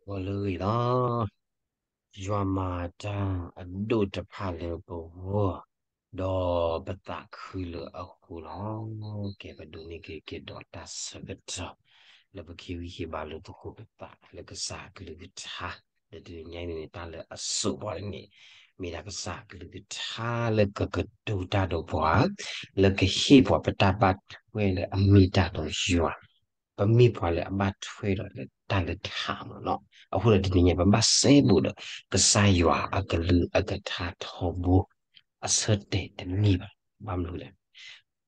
ဂီၤလၢအဂ့ၤလီၤ. ယွၤမၤတၢ်အဒိၣ်တဖၣ်လၢပဂီၢ်, ဒီးပသးခုလၢအဃိလီၤ. ကဲ ပဒိးန့ၢ်က့ၤကဒီးတၢ်ဆၢကတီၢ် လၢပကဟ့ၣ်ဂံၢ်ဟ့ၣ်ဘါလိာ်သကိးပသးလၢကစၢ်အကလုၢ်ကထါ, ဒီးတနံၤညါအံၤန့ၣ် တၢ်လၢအစိာ်ပှၤန့ၣ် မ့ၢ်ဒၣ်ကစၢ်အကလုၢ်ကထါလၢကကတိၤတၢ်ဒီးပှၤ, လၢကဟ့ၣ်ပှၤပတၢ်ဘၣ်ထွဲလၢအမ့ၢ်တၢ်ဒီးယွၤ, ပမ့ၢ်ပှၤလၢအဘၣ်ထွဲဒီးလၢတၢ်လၢထးမ့ၢ်နီၤ. အဃိဒီးတနံၤညါ ပဘၣ်စဲဘူးဒီး ကစၢ်ယွၤအကလုၢ်အကထါထီဘိ အဆၢတဲာ်တန့ၢ်ဘၣ်. ဘၣ်မနုၤလဲၣ်,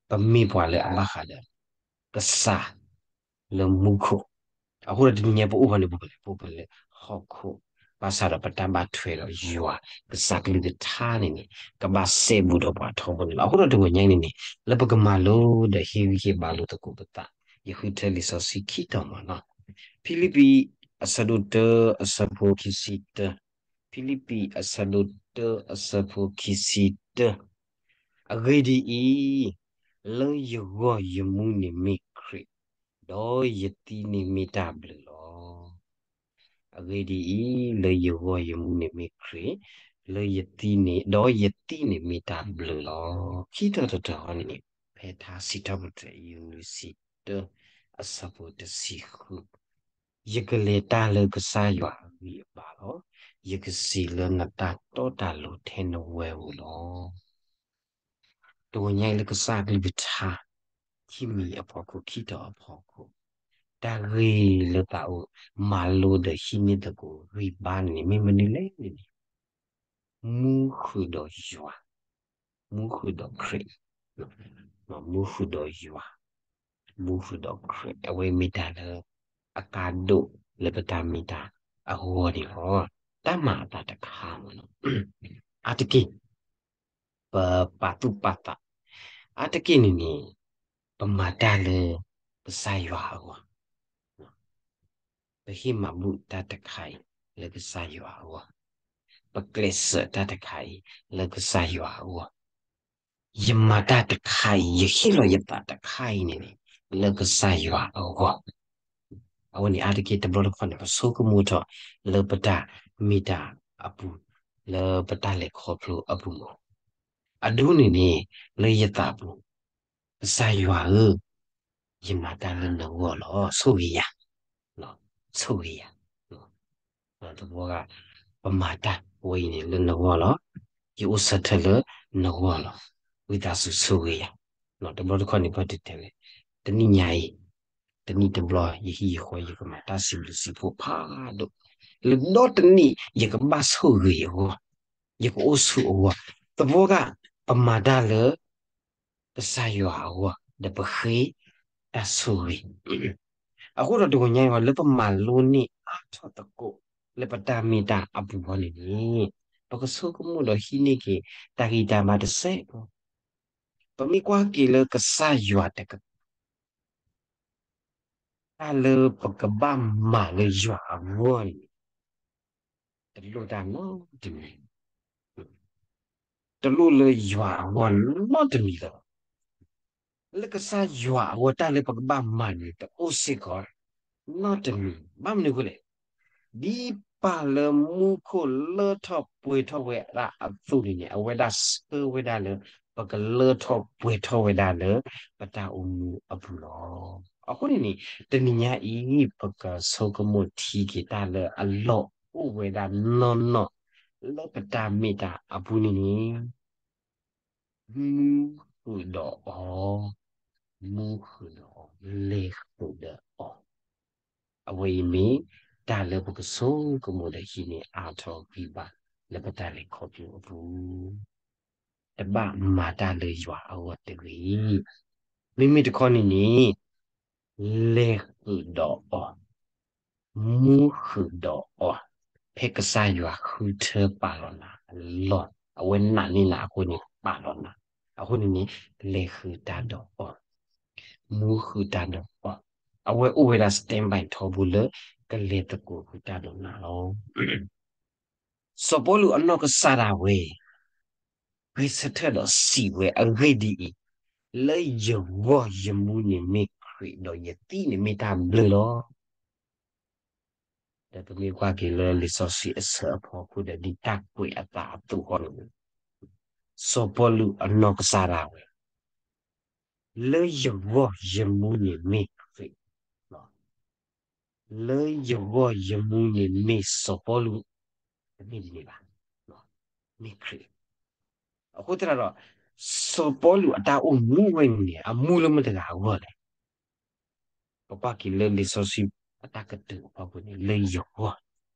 ပမ့ၢ်ပှၤလၢအဘၣ်ဃးဒီး ကစၢ် လၢမူခိၣ်, အဃိဒီးတနံၤညါပအိၣ်ဖဲန့ၣ် ပအိၣ်ဖဲလဲၣ်, ပအိၣ်ဖဲလၢဟီၣ်ခိၣ်, ဘၣ်ဆၣ်ဒီးပတၢ်ဘၣ်ထွဲဒီးယွၤ, ကစၢ်ကလုၢ်ကထါန့ၣ်န့ၣ် ကဘၣ်စဲဘူးဒီးပှၤထီဘိန့ၣ်လီၤ. အဃိဒီးတဂီၤညါအံၤန့ၣ်န့ၣ် လၢပကမၤလိဒီးဟ့ၣ်ဂံၢ်ဟ့ၣ်ဘါလိာ်သကိးပသး, ယဃုထၢလံာ်စီဆှံခံတီၤမ့ၢ်နီၤ. ဖံလံးပံး အဆၢဒိၣ်တၢ အဆၢဖိခံဆံတၢ, ဖံလံးပံး အဆၢဒိၣ်တၢ အဆၢဖိခံဆံတၢ, အဂ့ၢ်ဒ်အံၤ, လၢယဂီၢ်ယမူန့ၣ်မ့ၢ်ခရံာ်, ဒီးယသံန့ၣ်မ့ၢ်တၢ်ဘျုးလီၤ. အဂ့ၢ်ဒ်အံၤ, လၢယဂီၢ်ယမူန့ၣ်မ့ၢ်ခရံာ်, လၢယသံန့ၣ်, ဒီးယသံန့ၣ်မ့ၢ်တၢ်ဘျုးလီၤ. ခံတီၤတတီၤန့ၣ်န့ၣ်, ဖဲထါစံးထီၣ်ပတြၢၤ ယူၢ်လွံၢ်ဆံတၢ အဆၢဖိတဆံဃု, ယကလဲၤတၢ်လၢကစၢ်ယွၤအဂံၢ်အဘါလီၤ. ယကစံးလၢနတၢ်တီတၢ်လိၤထဲနဝဲဧိၤလီၤ. တဂီၤညါအံၤလၢကစၢ်အကလုၢ်ကထါ ခံမံၤအဖီခိၣ် ခံတီၤအဖီခိၣ်, တၢ်ဂ့ၢ်လၢသးအိၣ်မၤလိဒီးဟံးန့ၢ်သကိးဂံၢ်ဘါန့ၣ်န့ၣ် မ့ၢ်မနုၤလဲၣ်န့ၣ်န့ၣ်, မူဃုာ်ဒီးယွၤ, မူဃုာ်ဒီးခရံာ်, မူဃုာ်ဒီးယွၤ, မူဃုာ်ဒီးခရံာ်, အဝဲမ့ၢ်တၢ်လၢ အကါဒိၣ်လၢပတၢ်မ့ၢ်တၢ်အဂီၢ်န့ၣ်လီၤ. တၢ်မၤအသးတခါမ့ၢ်နီၤ, အါတက့ၢ် ပပာ်သူၣ်ပာ်သး, အါတက့ၢ်န့ၣ်န့ၣ် ပမၤတၢ်လၢကစၢ်ယွၤအဂီၢ်, ပဟ့ၣ်မၤဘူၣ်တၢ်တခါအံၤလၢကစၢ်ယွၤအဂီၢ်, ပကျဲးစၢးတၢ်တခါအံၤ လၢကစၢ်ယွၤအဂီၢ်, ယမၤတၢ်တခါအံၤ ယဟ့ၣ်လီၤယသးတခါအံၤန့ၣ်န့ၣ် လၢကစၢ်ယွၤအဂီၢ်. အဝဲန့ၣ်အါတက့ၢ်တဘျီတခီၣ်န့ၣ် ပဆိကမိၣ်ထီၣ်လၢပတၢ်မ့ၢ်တၢ်အပူၤ, လၢပတၢ်လဲၤခီဖျိအပူၤမး, အဒိန့ၣ်န့ၣ် လၢယသးပူၤ, ကစၢ်ယွၤဧၢ, ယမၤတၢ်လၢနဂီၢ်လီၤ. ဆိၣ်ဂ့ၤယၤ, ဆိၣ်ဂ့ၤယၤ, သဝီဂၤ, ပမၤတၢ်ဝဲအံၤန့ၣ်လၢနဂီၢ်လီၤ. ယအိၣ်ဆၢထၢၣ်လၢနဂီၢ်လီၤ. ဝံသးစူၤဆိၣ်ဂ့ၤယၤ. တဘျီတခီၣ်န့ၣ် ပှၤတတဲဝဲ, တနံၣ်ညါအံၤ, တနံၣ်တဘျီ ယဟံၣ်ယဃီ ယကမၤတၢ်စံးဘျုးစံးဖှိၣ်ဖးဒိၣ်, လၢဒီတနံၣ် ယကဘၣ်ဆိၣ်ဂ့ၤအဂီၢ်, ယကအိၣ်ဆူအဂီၢ်, သဝီဂၤ, ပမၤတၢ်လၢ ကစၢ်ယွၤအဂီၢ် ဒီးပဃ့တၢ်ဆိၣ်ဂ့ၤ. အဃိဒီးတဂီၤညါအံၤ လၢပမၤလိန့ၢ်အါထီၣ်သကိး လၢပတၢ်မ့ၢ်တၢ်အပူၤအဂီၢ်န့ၣ်န့ၣ်, ပကဆိကမိၣ်ဒီးဟံးန့ၢ်က့ၤ တၢ်ဂံၢ်တၢ်ဘါတစဲးဖိ, ပမ့ၢ်ကွၢ်က့ၤလၢကစၢ်ယွၤတကပၤ တၢ်လၢပကဘၣ်မၤလၢယွၤအဂီၢ်န့ၣ် တလိၣ်တၢ်နီတမံၤ, တလိၣ်လၢယွၤအဂီၢ်နီတမံၤလၢၤဘၣ်. လၢကစၢ်ယွၤအဂီၢ် တၢ်လၢပကဘၣ်မၤန့ၣ် တအိၣ်စ့ၢ်ကီးနီတမံၤ. ဘၣ်မနုၤအဃိလဲၣ်, ဒ်ပၢ်လၢမူခိၣ်လၢထီၣ်ပှဲၤထီၣ်ဝဲဒၣ်အသိးန့ၣ်န့ၣ် အဝဲဒၣ်ဆှၢဝဲဒၣ်လၢ ပကလၢထီၣ်ပှဲၤထီၣ်ဝဲဒၣ်လၢ ပတၢ်အိၣ်မူအပူၤလီၤ. အဃိန့ၣ်န့ၣ် တနံၤညါအံၤ ပကဆိကမိၣ်ထံက့ၤတၢ်လၢအလီၢ်အိၣ်ဝဲဒၣ်နီၢ်နီၢ် လၢပတၢ်မ့ၢ်တၢ်အပူၤန့ၣ်န့ၣ် မူဃုာ်ဒီးအီၤ, မူဃုာ်ဒီးအီၤ, လဲၤဃုာ်ဒီးအီၤ, အဝဲအံၤမ့ၢ်တၢ်လၢပကဆိကမိၣ်ဒီးဟံးန့ၢ်အါထီၣ်ဂံၢ်ဘါ လၢပတၢ်လဲၤခီဖျိအပူၤ, တဘၣ်မၤတၢ်လၢယွၤအဂီၢ်တဂ့ၤ. မ့မ့ၢ်တခီန့ၣ်န့ၣ် လဲၤဃုာ်ဒီးအီၤ, မူဃုာ်ဒီးအီၤ, ဖဲကစၢ်ယွၤဃုထၢပာ်လီၤနၤအလီၢ်, အဝဲနာ်န့ၢ်နၤအဃိန့ၣ် ပာ်လီၤနၤ, အဃိန့ၣ်န့ၣ် လဲၤဃုာ်တၢ်ဒီးအီၤ, မူဃုာ်တၢ်ဒီးအီၤ, အဝဲအိၣ်ဝဲဒၣ် standby ထီဘိလၢ ကလဲၤသကိးဃုာ်တၢ်ဒီးနၤလီၤ. စီၤပီလူးအနီၢ်ကစၢ်ဒၣ်ဝဲ ဂဲၤဆၢထၢၣ်ဒီးစံးဝဲအဂ့ၢ်ဒ်အံၤ, လၢယဂီၢ်ယမူန့ၣ်မ့ၢ်ခရံာ် ဒီးယသံန့ၣ်မ့ၢ်တၢ်ဘျုးလီၤ. ဒီးပမ့ၢ်ကွၢ်က့ၤလၢလံာ်စီဆှံအဆၢအဖီခိၣ်ဒီး ဒ်တၢ်ကွဲးအသးအသိးအဂီၢ်န့ၣ်, စီၤပီလူးအနီၢ်ကစၢ်ဒၣ်ဝဲ, လၢယဂီၢ်ယမူန့ၣ်မ့ၢ်ခရံာ်, လၢယဂီၢ်ယမူန့ၣ်မ့ၢ်စီၤပီလူး, တမ့ၢ်ဒ်န့ၣ်ဘၣ်, မ့ၢ်ခရံာ်. အဃိသတးဒီး စီၤပီလူးအတၢ်အိၣ်မူဝဲန့ၣ် အမူလၢမတၤတဂၤအဂီၢ်လဲၣ်. ပကွၢ်က့ၤလၢလံာ်စီဆှံအတၢ်ကတိၤအဖီခိၣ်န့ၣ် လၢယဂီၢ်,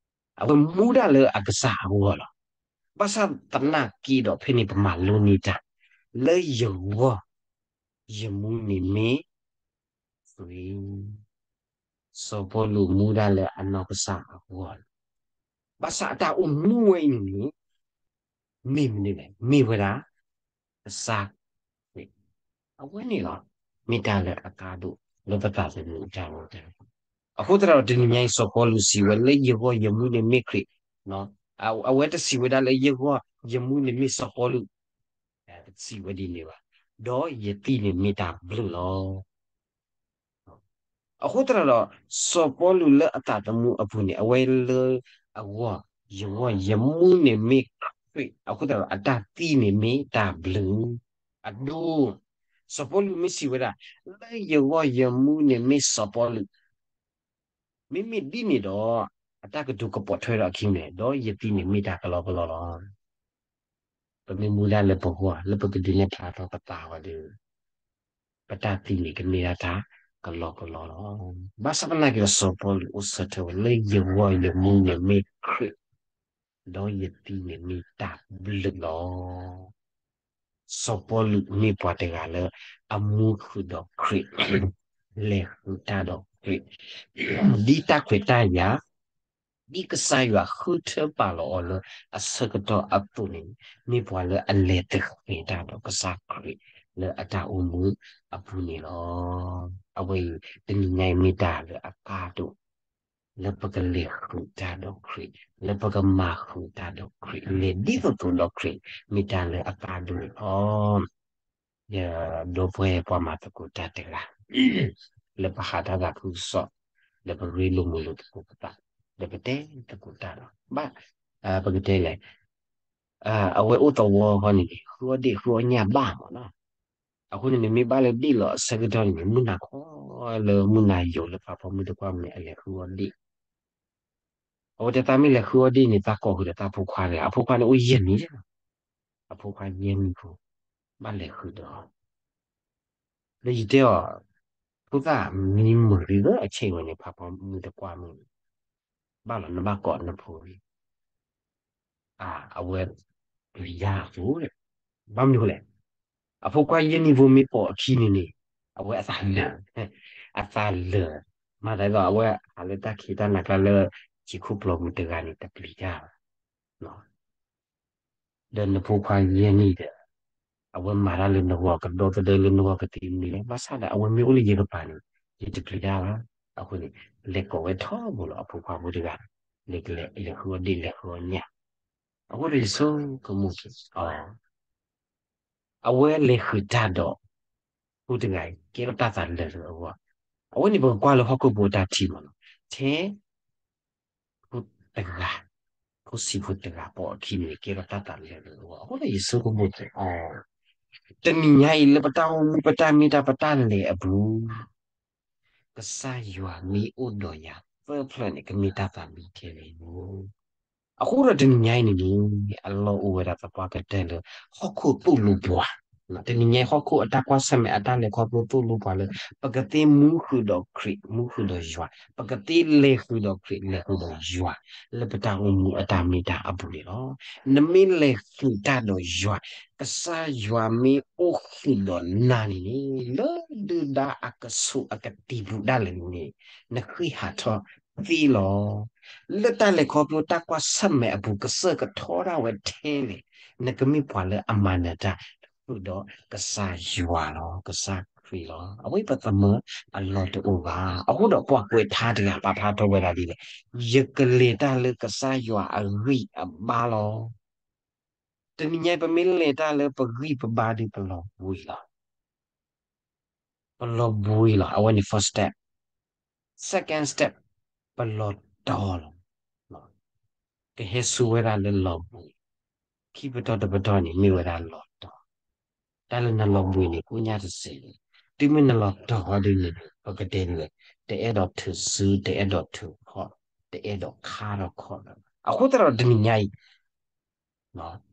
အဝဲမူဒၣ်လၢအကစၢ်အဂီၢ်လီၤ. ဘၣ်ဆၣ်သနာ်က့ဒီး ဖဲန့ၣ်ပမၤလိန့ၢ်တၢ်, လၢယဂီၢ်, ယမူန့ၣ်မ့ၢ် ခရံာ်, စီၤပီလူးမူဒၣ်လၢအနီၢ်ကစၢ်အဂီၢ်လီၤ. ဘၣ်ဆၣ်အတၢ်အိၣ်မူဝဲအံၤန့ၣ်န့ၣ် မ့ၢ်မနုၤလဲၣ်, မ့ၢ်ဝဲဒၣ် ကစၢ်ခရံာ်, အဝဲန့ၣ်လီၤ. မ့ၢ်တၢ်လၢအကါဒိၣ်လၢပသးသမူအတၢ်အိၣ်မူ, အဃိသတးဒီးတနံၤညါအံၤ စီၤပီလူးစံးဝဲ လၢယဂီၢ်ယမူန့ၣ်မ့ၢ်ခရံာ်, အဝဲတစံးဝဲဒၣ်လၢယဂီၢ်ယမူန့ၣ်မ့ၢ်စီၤပီလူး, တစံးဝဲဒ်န့ၣ်ဘၣ်, ဒီးယသံၣ်န့ၣ်မ့ၢ်တၢ်ဘျုးလီၤ. အဃိသတးဒီး စီၤပီလူးလၢအသးသမူအပူၤန့ၣ် အဝဲလၢအဂီၢ်, ယဂီၢ်ယမူန့ၣ်မ့ၢ်ခရံာ်, အဃိသတးဒီးအတၢ်သံၣ်န့ၣ်မ့ၢ်တၢ်ဘျုး, အဒိ, စီၤပီလူးမ့ၢ်စံးဝဲဒၣ် လၢယဂီၢ်ယမူန့ၣ်မ့ၢ်စီၤပီလူး, မ့မ့ၢ်ဒ်န့ၣ်ဒီး အတၢ်ကတိၤကပိာ်ထွဲဒီးအခံန့ၣ် ဒီးယသံၣ်န့ၣ်မ့ၢ်တၢ်ကလီကလီလီၤ. ပမ့ၢ်မူဒၣ်လၢပဂီၢ် လၢပကဒုးနဲၣ်ဖျါထီၣ်ပသးဝဲဒီး ပတၢ်သံၣ်န့ၣ်ကမ့ၢ်ဒၣ်တၢ်ကလီကလီလီၤ. ဘၣ်ဆၣ်သနာ်က့ဒီး စီၤပီလူးအိၣ်ဆၢထၢၣ်ဝဲလၢယဂီၢ်ယမူန့ၣ်မ့ၢ်ခရံာ်, ဒီးယသံၣ်န့ၣ်မ့ၢ်တၢ်ဘျုးလီၤ. စီၤပီလူးမ့ၢ်ပှၤတဂၤလၢအမူဃုာ်ဒီးခရံာ်, လဲၤဃုာ်တၢ်ဒီးခရံာ်, ဒ်တၢ်ခွဲးတၢ်ယာ် ဒ်ကစၢ်ယွၤဃုထၢပာ်လီၤအီၤလၢအဆၢကတီၢ်အသိးန့ၣ် မ့ၢ်ပှၤလၢအလဲၤတဃ့ၢ်တၢ်ဒီးကစၢ်ခရံာ်လၢအတၢ်အိၣ်မူအပူၤန့ၣ်လီၤ. အဝဲအံၤ တနံၤညါအံၤမ့ၢ်တၢ်လၢအကါဒိၣ် လၢပကလဲၤဃုာ်တၢ်ဒီးခရံာ်, လၢပကမၤဃုာ်တၢ်ဒီးခရံာ်, လဲၤဒ်သိးသိးဒီးခရံာ် မ့ၢ်တၢ်လၢအကါဒိၣ်န့ၣ်လီၤ. ယဒီပုၢ်ဝဲၢ်ပှၤမၤသကိးတၢ်တဂၤ လၢပဟးတၢ်သးခုကစီၣ်, လၢပရ့လိာ်မုာ်လိာ်သကိးပသး, လၢပတဲသကိးတၢ်ဒီး ဘၣ်, ပကတဲလဲၣ်, အဝဲအိၣ်သဝီဃီန့ၣ်န့ၣ် ဃုအီၣ်ဒ့ၣ်ဃုအီၣ်ညၣ်ဘၣ်မးနီၤ. အဃိန့ၣ်န့ၣ် မ့ၢ်ဘၣ်လၢဒ့ၣ်လီၤအဆၢကတီၢ်န့ၣ်န့ၣ် မုၢ်နၤခီလၢမုၢ်နၤယိာ်လၢဖးဖီမုၢ်တကွၢ်မုၢ်န့ၣ် အလဲၤဃုအီၣ်ဒ့ၣ် အဝဲတဲသးမ့ၢ်လဲၤဃုအီၣ်ဒ့ၣ်န့ၣ် သးကိးဃုာ်ဒီးသးဖိခွါတဂၤ, အဖိခွါန့ၣ်အိၣ်ယဲၢ်နံၣ်, အဖိခွါယဲၢ်နံၣ်ဖိ, ဘၣ်လဲၤဃုာ်ဒီး, ဒီးယတဲအီၤ, ဖိသၣ်မံမုာ်လံလၢအဆ့ၣ်ဝဲန့ၣ် ဖးဖီမုၢ်တကွၢ်မုၢ်န့ၣ်, ဘၣ်လီၤနဘၣ်ကိးနဖိလံ အဝဲပျံၤတၢ်အဃိ, ဘၣ်မနုၤအဃိလဲၣ်, အဖိခွါယဲၢ်နံၣ်ဖိမ့ၢ်ပိာ်အခံန့ၣ်န့ၣ်, အဝဲအသးလၢာ်, အသးလၢာ်, မၤသးဒ်သိးအဝဲဟးလၢတၢ်ခံးတၢ်နၤကျါလၢ ဟံၣ်ခိၣ်ပျီပူၤတဂၤန့ၣ် တပျံၤတၢ်ဘၣ် ဒီးနဖိခွါယဲၢ်နံၣ်ဒီး, အဝဲမၤတၢ်လၢနဂီၢ်ကဒီသဒၢလၢနဂီၢ်ကသံၣ်မံၤလဲၣ်, ဘၣ်ဆၣ်ဒီးအဝဲမ့ၢ်အိၣ်လၢယကပၤန့ၣ်, ယတပျံၤတၢ်ဘၣ်. အဃိန့ၣ်, လဲၤကိးဝဲထီဘိလီၤအဖိခွါဖိတဂၤ, လဲၤကလဲၤလဲၤဃုအီၣ်ဒ့ၣ်လဲၤဃုအီၣ်ညၣ်, အဃိဒီးယဆိကမိၣ်က့ၤ အဝဲလဲၤဃုာ်တၢ်ဒီး ဖိတဂၤအံၤ ကဲထီၣ်တၢ်သးလၢာ်လၢအဂီၢ်, အဝဲန့ၣ်ပကကွၢ်လၢဟီၣ်ခိၣ်ဖိအတၢ်ထံၣ်မးနီၤ, ထဲ ဖိတဂၤ, ဖိဆံးဖိတဂၤပိာ်အခံန့ၣ် ကဲထီၣ်တၢ်သးလၢာ်လၢအဂီၢ်, အဃိဒီးယဆိကမိၣ်က့ၤအီၤ, တနံၤညါအံၤလၢပတၢ်အိၣ်မူပတၢ်မ့ၢ်တၢ်ပတၢ်လဲၤအပူၤ ကစၢ်ယွၤမ့ၢ်အိၣ်ဒီးယၤသၢဖျၢၣ်န့ၣ် ကမ့ၢ်တၢ်သးမံထဲလဲၣ်. အဃိဒီးတနံၤညါအံၤန့ၣ်န့ၣ် အလီၢ်အိၣ်ဝဲဒၣ်သပှၢ်ကတၢၢ်လၢ ဟီၣ်ခိၣ်သိၣ်လိပှၤ, တနံၤညါအံၤဟီၣ်ခိၣ်အတၢ်ကွၢ်ဆၢၣ်မဲာ်အတၢ်လဲၤခီဖျိသိၣ်လိပှၤလၢ ပကသ့မူဃုာ်ဒီးခရံာ် မူဃုာ်ဒီးယွၤ, ပကသ့လဲၤဃုာ်ဒီးခရံာ်လဲၤဃုာ်ဒီးယွၤ လၢပတၢ်အိၣ်မူအတၢ်မ့ၢ်တၢ်အပူၤန့ၣ်လီၤ. နမ့ၢ်လဲၤဃုာ်တၢ်ဒီးယွၤ, ကစၢ်ယွၤမ့ၢ်အိၣ်ဃုာ်ဒီးနၤန့ၣ်န့ၣ် လၢဒုၣ်ဒါအကဆူးအကတံၤပူၤဒၣ်လဲာ်န့ၣ်န့ၣ် နဃ့ဟးထီၣ်သ့လီၤ. လၢတၢ်လဲၤခီဖျိတၢ်ကွၢ်ဆၢၣ်မဲာ်အပူၤ ကစၢၢ်ကထီဒၣ်ဝဲထဲလဲၣ်, နကမ့ၢ်ပှၤလၢအမၤနၢၤတၢ် ဃုာ်ဒီးကစၢ်ယွၤလီၤ, ကစၢ်ခရံာ်လီၤ. အဝဲပသမၢအလီၢ်တအိၣ်ဘၣ်. အဃိဒီးပှၤကွဲးထါတဂၤပာ်ဖျါထီၣ်ဝဲဒၣ်ဒ်လဲၣ်, ယကလဲၤတၢ်လၢကစၢ်ယွၤအဂံၢ်အဘါလီၤ. တနံၤညါအံၤ ပမ့ၢ်လဲၤတၢ်လၢပဂံၢ်ပဘါဒီး ပလီၤဘှံးလီၤ. ပလီၤဘှံးလီၤ. အဝဲန့ၣ် first step. Second step, ပလီၤတီၤလီၤ. ကဟဲဆူဝဲဒၣ်လၢလီၤဘှံး, ခံပတီၢ်တပတီၢ်န့ၣ် မ့ၢ်ဝဲဒၣ်လီၤတီၤ, တၢ်လၢနလီၤဘှံးန့ၣ် ကိညၣ်တစဲး, တုၤမ့ၢ်နလီၤတီၤဝဲဒၣ်န့ၣ် ပကတဲန့ၣ် တအဲၣ်ဒိးထုးစု, တအဲၣ်ဒိးထုးခီၣ်, တအဲၣ်ဒိးခါထီၣ်ခီၣ်ဒီး, အဃိသတးဒီးတနံၤညါအံၤ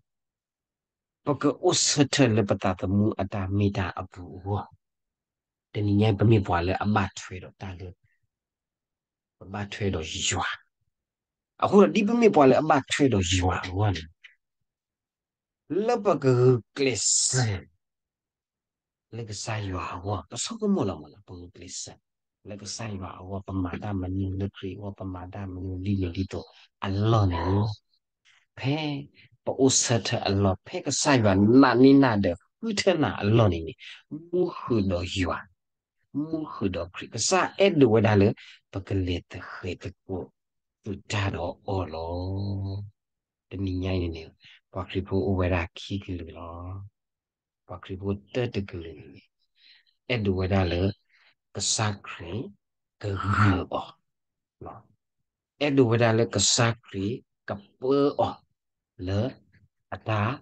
ပကအိၣ်ဆၢထၢၣ်လၢပသးသမူအတၢ်မ့ၢ်တၢ်အပူၤအဂီၢ်, တနံၤညါအံၤ ပမ့ၢ်ပှၤလၢအဘၣ်ထွဲဒီးတၢ်လၢ ပဘၣ်ထွဲဒီးယွၤ, အဃိဒီးဒ်ပမ့ၢ်ပှၤလၢအဘၣ်ထွဲဒီးယွၤအဂီၢ်န့ၣ် လၢပကဂုာ်ကျဲးစၢး လၢကစၢ်ယွၤအဂီၢ် ပဆိကမိၣ်လီၤမးလၢပဂုာ်ကျဲးစၢး လၢကစၢ်ယွၤအဂီၢ် ပမၤတၢ်မနုၤလၢခရံာ်အဂီၢ် ပမၤတၢ်မနုၤလံန့ၣ်ဒ်သိးအလီၢ်န့ၣ်လီၤ. ဖဲပအိၣ်ဆၢထၢၣ်အလီၢ် ဖဲကစၢ်ယွၤနာ်န့ၢ်နၤဒီးဃုထၢနၤအလီၢ်န့ၣ်န့ၣ် မူဃုာ်ဒီးယွၤ, မူဃုာ်ဒီးခရံာ် ကစၢ်အဲၣ်ဒိးဝဲဒၣ်လၢ ပကလဲၤသဃဲၤသကိးဃုာ်တၢ်ဒီးအီၤလီၤ. တနံၤညါအံၤန့ၣ် ပှၤခရံာ်ဖိအိၣ်ဝဲဒၣ်ခံကလုာ်လီၤ. ပှၤခရံာ်ဖိတၢတကလုာ်န့ၣ်န့ၣ် အဲၣ်ဒိးဝဲဒၣ်လၢ ကစၢ်ခရံာ်ကဂုာ်အီၤ, အဲၣ်ဒိးဝဲဒၣ်လၢကစၢ်ခရံာ်ကပၢအီၤ လၢအတၢ်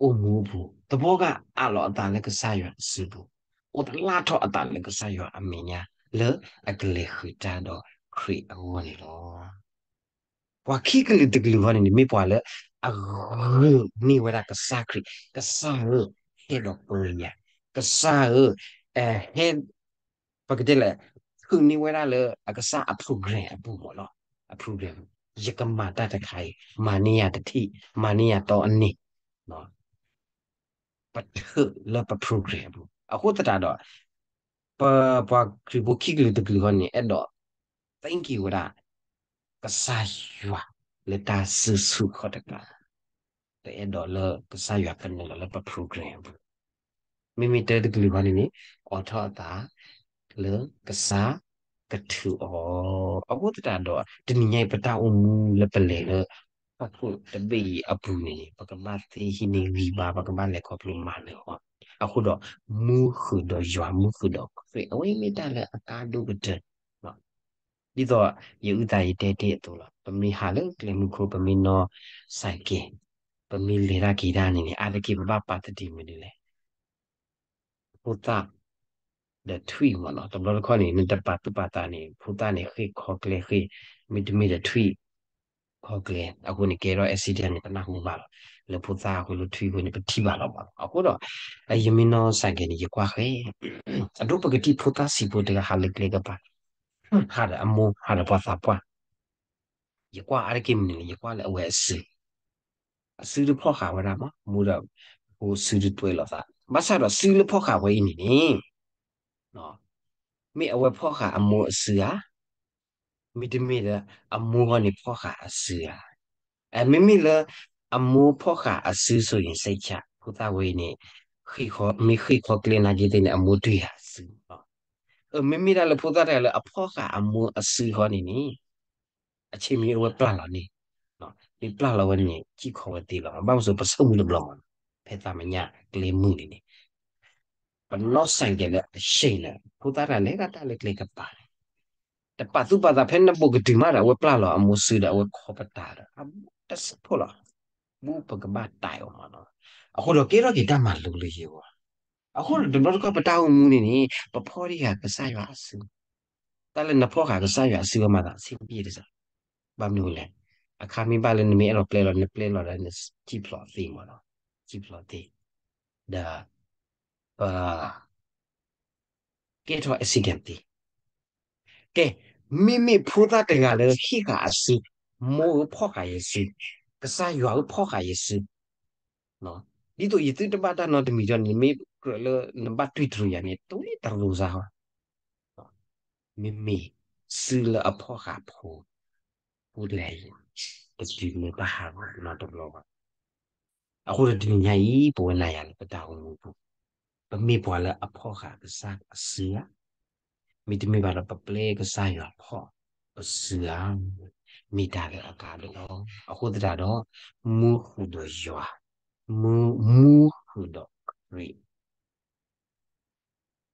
အိၣ်မူအပူၤ, သဘီဂၤအးလီၤအသးလၢကစၢ်ယွၤအစုပူၤ, အိၣ်တလၢ်ထီၣ်အသးလၢကစၢ်ယွၤအမဲာ်ညါ လၢအကလဲၤဃုာ်တၢ်ဒီးခရံာ်အဂီၢ်န့ၣ်လီၤ. ပှၤခံကလုာ်တကလုာ်ဃီန့ၣ်န့ၣ် မ့ၢ်ပှၤလၢအဂုာ်န့ၢ်ဝဲဒၣ်ကစၢ်ခရံာ်, ကစၢ်ဧၢ, ဟဲဒီးပၢယၤ, ကစၢ်ဧၢ, ဟဲ, ပကတဲလဲၣ်, ဃုာ်န့ၢ်ဝဲဒၣ်လၢအကစၢ်အ program အပူၤမးလီၤ. အ program ယကမၤတၢ်တခါအံၤ, မၤန့ၢ်ယၤတထံၣ်, မၤန့ၢ်ယၤတီအန့ၣ်, ပထုးလၢပ program အပူၤ. အဃိသတးဒီး ပပှၤခရံာ်ဖိခံကလုာ်တကလုာ်ဃီန့ၣ် အဲၣ်ဒိး thank you ဝဲဒၣ် ကစၢ်ယွၤလၢတၢ်စုဆူၣ်ခီၣ်တကး, ပအဲၣ်ဒိးလၢကစၢ်ယွၤကနုာ်လီၤလၢပ program အပူၤ. မ့မ့ၢ်တၢတကလုာ်ဃီန့ၣ်န့ၣ် အိးထီၣ်အသးလၢကစၢ်ကထုးအီၤ. အဃိသတးဒီး တနံၤညါအံၤ ပတၢ်အိၣ်မူလၢပလဲၤလၢ ဟီၣ်ခိၣ်တဘ့ၣ်အံၤအပူၤန့ၣ်န့ၣ် ပကဘၣ်သ့ဟံးန့ၢ်ဂံၢ်ဘါ, ပကဘၣ်လဲၤခီဖျိမၤနၢၤအီၤ. အဃိဒီး မူဃုာ်ဒီးယွၤ, မူဃုာ်ဒီးခရံာ်, အဝဲအံၤမ့ၢ်တၢ်လၢအကါဒိၣ်ကတၢၢ် ဒ်သိးယအုၣ်သးယတဲတ့ၢ်အသိးလီၤ. ပမ့ၢ်ဟးလၢကျဲမုၢ်ခိၣ်, ပမ့ၢ်နီၣ်စဲးကဲး, ပမ့ၢ်လဲၤတၢ်က့ၤတၢ်န့ၣ်န့ၣ် အါတက့ၢ်ပဘၣ်ပာ်သတံၢ်မနုၤလဲၣ်. ဖိသၣ်ဒီးထွံၣ်မးနီၤ. တဘျီတခီၣ်န့ၣ် နတပာ်သူၣ်ပာ်သးန့ၣ် ဖိသၣ်န့ၣ် ဃ့ၢ်ခီကျဲဃ့ၢ်, မ့တမ့ၢ်ဒီးထွံၣ်ခီကျဲ. အဃိန့ၣ် ကဲထီၣ် accident န့ၣ် ပနၢ်ဟူဘၣ်လီၤ. လၢဖိသၣ်အဃိ လၢထွံၣ်အဃိန့ၣ် ပထံၣ်ဘၣ်လီၤမးနီၤ. အဃိဒီး ယမ့ၢ်နီၣ်စဲးကဲးန့ၣ် ယကွၢ်ဃဲ အဒိပကထံၣ်ဖိသၣ်ဆံးဖိတဂၤဟးလၢကျဲကပၤ, ဟးဒီးအမိၢ် ဟးဒီးပှၤသးပှၢ်, ယကွၢ်အါတက့ၢ်မနုၤလဲၣ်, ယကွၢ်လၢအဝဲအစု, အစုတဖီၣ်ဃာ်ဝဲဒၣ်မး, မူဒီးဖိစုတတွဲလီၤသး, ဘၣ်ဆၣ်ဒီးစုလၢဖီၣ်ဃာ်ဝဲအံၤန့ၣ်န့ၣ် မ့ၢ်အဝဲဖီၣ်ဃာ်အမိၢ်အစုဧါ, မ့တမ့ၢ်ဒီး အမိၢ်ဂီၢ်န့ၣ်ဖီၣ်ဃာ်အစုဧါ. မ့မ့ၢ်လၢ အမိၢ်ဖီၣ်ဃာ်အစု ဆိုရင် စိတ်ချ ဖိသၣ်ဝဲအံၤန့ၣ် မ့ၢ်ဃ့ၢ်ခီကျဲနာ်က့သ့ၣ်န့ၣ် အမိၢ်တွံၢ်ဃာ်အစု, မ့မ့ၢ်ဒၣ်လၢဖိသၣ်တဂၤလၢအဖီၣ်ဃာ်အမိၢ်အစုဃီန့ၣ်န့ၣ် အဆ့မံၤအဝဲပျၢ်လီၤန့ၣ်, မ့ၢ်ပျၢ်လီၤဝဲန့ၣ် ကံၣ်ခီဝဲသ့လီၤ. ဘၣ်မနုၤအဃိ ပဆိကမိၣ်တဘျီမး, ဖဲသးမညၣ်ကျဲမုၢ်န့ၣ်န့ၣ် ပနီၣ်စဲးကဲးလၢအဆ့န့ၣ် ဖိသၣ်တဂၤလဲၤဒၣ်တၢ်လၢကျဲကပၤန့ၣ် တပာ်သူၣ်ပာ်သး ဖဲနဘူးကတုၤမးဒီး အဝဲပျၢ်လီၤအမိၢ်စုဒီး အဝဲခီပတာ်ဒီး အတစ့ၢ်ဖိလီၤ. ဘူးပကဘၣ်တၢ်အီၤမးနီၤ. အဃိဒီးကဲထီၣ်က့ၤတၢ်မၤလိလၢယဂီၢ်, အဃိဒီးတဘျီတခီၣ်ပတၢ်အိၣ်မူန့ၣ်န့ၣ် ပဖီၣ်ဒံးဃာ်ကစၢ်ယွၤအစု, တၢ်လၢနဖီၣ်ဃာ်ကစၢ်ယွၤအစုအမၤသးဆ့ၣ်ပျဲတစး, ဘၣ်မနုၤလဲၣ်, အခါမ့ၢ်ဘၣ်လၢနမ့ၢ်အဲၣ်ဒိးပျဲလီၤ နပျဲလီၤဒီးနစံၣ်ဖျိးသ့မးနီၤ, စံၣ်ဖျိးသ့, ဒီး ပ ကဲထီၣ် accident သ့. ကဲ, မ့မ့ၢ်ဖိသၣ်တဂၤလၢဟ့ၣ်ဃာ်အစု, မိၢ်ဧၢဖီၣ်ဃာ်ယစု, ကစၢ်ယွၤဧၢဖီၣ်ဃာ်ယစု, ဒ်သိးယသုတဘၣ်တၢ်နီတမံၤဒီးန့ၣ် မ့ၢ်ကြၢးလၢနဘၣ်တွံၢ်တရူးယၤန့ၣ် တဝံတရူးစါဃီ မ့မ့ၢ်စုလၢအဖီၣ်ဃာ်ဖိ ဖိတဂၤအံၤ တတုၤလၢတၢ်ဟးဂီၤနီတဘျီဘၣ်. အဃိဒီးတနံၤညါအံၤ ပဝဲနၤယၤလၢပတၢ်အိၣ်မူပူၤ, ပမ့ၢ်ပှၤလၢအဖီၣ်ဃာ်ကစၢ်အစုဧါ, မ့တမ့ၢ်ဘၣ်ဒီး ပပျဲကစၢ်ယွၤဖီၣ်ပစုဧါ, မ့ၢ်တၢ်လၢအကါဒိၣ်လီၤ. အဃိသတးဒီး မူဃုာ်ဒီးယွၤ, မူဃုာ်ဒီးခရံာ်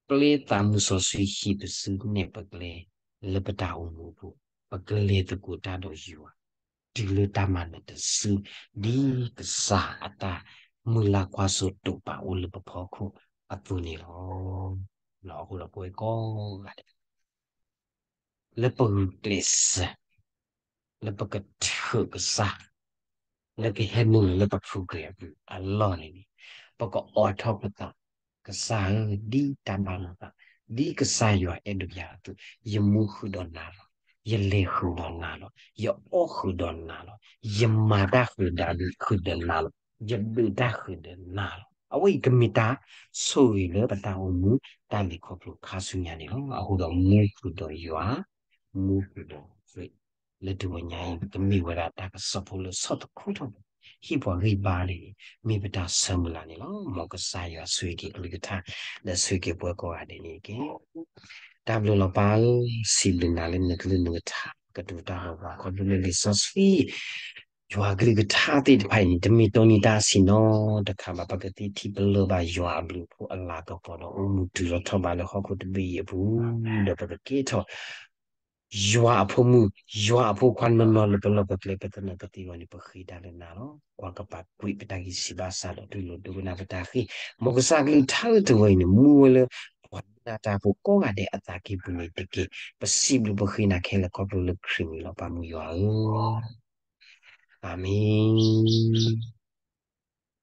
ပျဲသးမုၢ်စီဆှံဟံးပစုနဲၣ်ပကျဲလၢပတၢ်အိၣ်မူပူၤ, ပကလဲၤသကိးတၢ်ဒီးယွၤ, ပကတုၤလၢတၢ်မၤနၢၤတစု ဒ်ကစၢ်အတၢ်မုၢ်လၢ်ကွၢ်စိတိာ်ပာ်အိၣ်လၢပဖီခိၣ်အသိးန့ၣ်လီၤ. အဃိဒီးပဝဲကိးဂၤဒဲး လၢပဂုာ်ကျဲးစၢး လၢပကထုးကစၢ် လၢကဟဲနုာ်လၢပ program အလီၢ်န့ၣ်န့ၣ် ပကအိးထီၣ်ပသး, ကစၢ်ဧၢ, ဒ်တၢ်ဘၣ်လိာ်သး, ဒ်ကစၢ်ယွၤအဲၣ်ဒိးယၤအသိး, ယမူဃုာ်ဒီးနၤလီၤ. ယလဲၤဃုာ်ဒီးနၤလီၤ. ယအီၣ်ဃုာ်ဒီးနၤလီၤ. ယမၤတၢ်ဃုာ်ဒီးနၤလီၤ. ယဒုးတၢ်ဃုာ်ဒီးနၤလီၤ. အဝဲအံၤကမ့ၢ်တၢ်ဆိၣ်ဂ့ၤလၢပတၢ်အိၣ်မူ တၢ်လဲၤခီဖျိခါဆူညါန့ၣ်လီၤ. အဃိဒီးမူဃုာ်ဒီးယွၤ, မူဃုာ်ဒီးခရံာ်, လၢတဂီၤညါအံၤ ပကမ့ၢ်ဝဲဒၣ်တၢ်ကစီၣ်ဖိလၢဆီၣ်သခူထီၣ် ဟံၣ်ပှၤဂံၢ်ဘါန့ၣ် မ့ၢ်ပတၢ်ဆၢမုၢ်လၢ်န့ၣ်လီၤ. မ်ကစၢ်ယွၤဆိၣ်ဂ့ၤက့ၤအကလုၢ်ကထါ ဒီးဆိၣ်ဂ့ၤက့ၤပဝဲကိးဂၤဒဲးန့ၣ်တက့ၢ်. တၢ်ဘျုးလီၤပၢ်ဧၢ, စံးဘျုးနၤလၢနကလုၢ်နကထါ ကတိၤတၢ်ဂီၤဘၣ်ခီဖျိလၢလံာ်စီဆှံ ယွၤကလုၢ်ကထါသ့ၣ်တဖၣ်အံၤန့ၣ် တမ့ၢ်တိၢ်န့ၢ်တၢ်အဆံးနီတခါဘၣ်. ပကသ့ထံၣ်ပလၢၢ်ဘၣ်ယွၤအဘျုးအဖှိၣ်အလၤကပီၤဒီး အိၣ်မူတုၤလီၤထီၣ်ဘးလၢဟီၣ်ခိၣ်တဘ့ၣ်အံၤအပူၤ ဒီးပကကဲထီၣ် ယွၤအဖိမုၣ်, ယွၤအဖိခွါနီၢ်နီၢ်လၢပလီၢ်ပကျဲ ပသနၢၣ်ပသံအဂီၢ်န့ၣ် ပဃ့တၢ်လၢနၤလီၤ. ကွၢ်ကပာ်ကွံာ်ပတၢ်ဂံၢ်စၢ်ဘါစၢ်ဒီး တူၢ်လိာ်ဒိကနၣ်ပတၢ်ဃ့, မ်ကစၢ်ကလုၢ်ကထါလၢတဂီၤအံၤန့ၣ် မူဝဲလၢ ပှၤဒိကနၣ်တၢ်ဖိကိးဂၤဒဲးအသးကံၢ်ပူၤန့ၣ်တက့ၢ်. ပစံးဘျုးပဃ့နၤခဲလၢာ်ခီဖျိလၢခရံာ်မံၤလီၤ ပၢ်မုၢ်ယွၤဧၢ. အၤမ့ၣ်.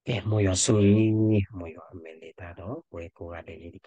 ကဲ မ်ယွၤဆိၣ်ဂ့ၤ, မ်ယွၤအမဲာ်လဲၤတၢ်ဒီးပဝဲကိးဂၤဒဲးန့ၣ်တက့ၢ်.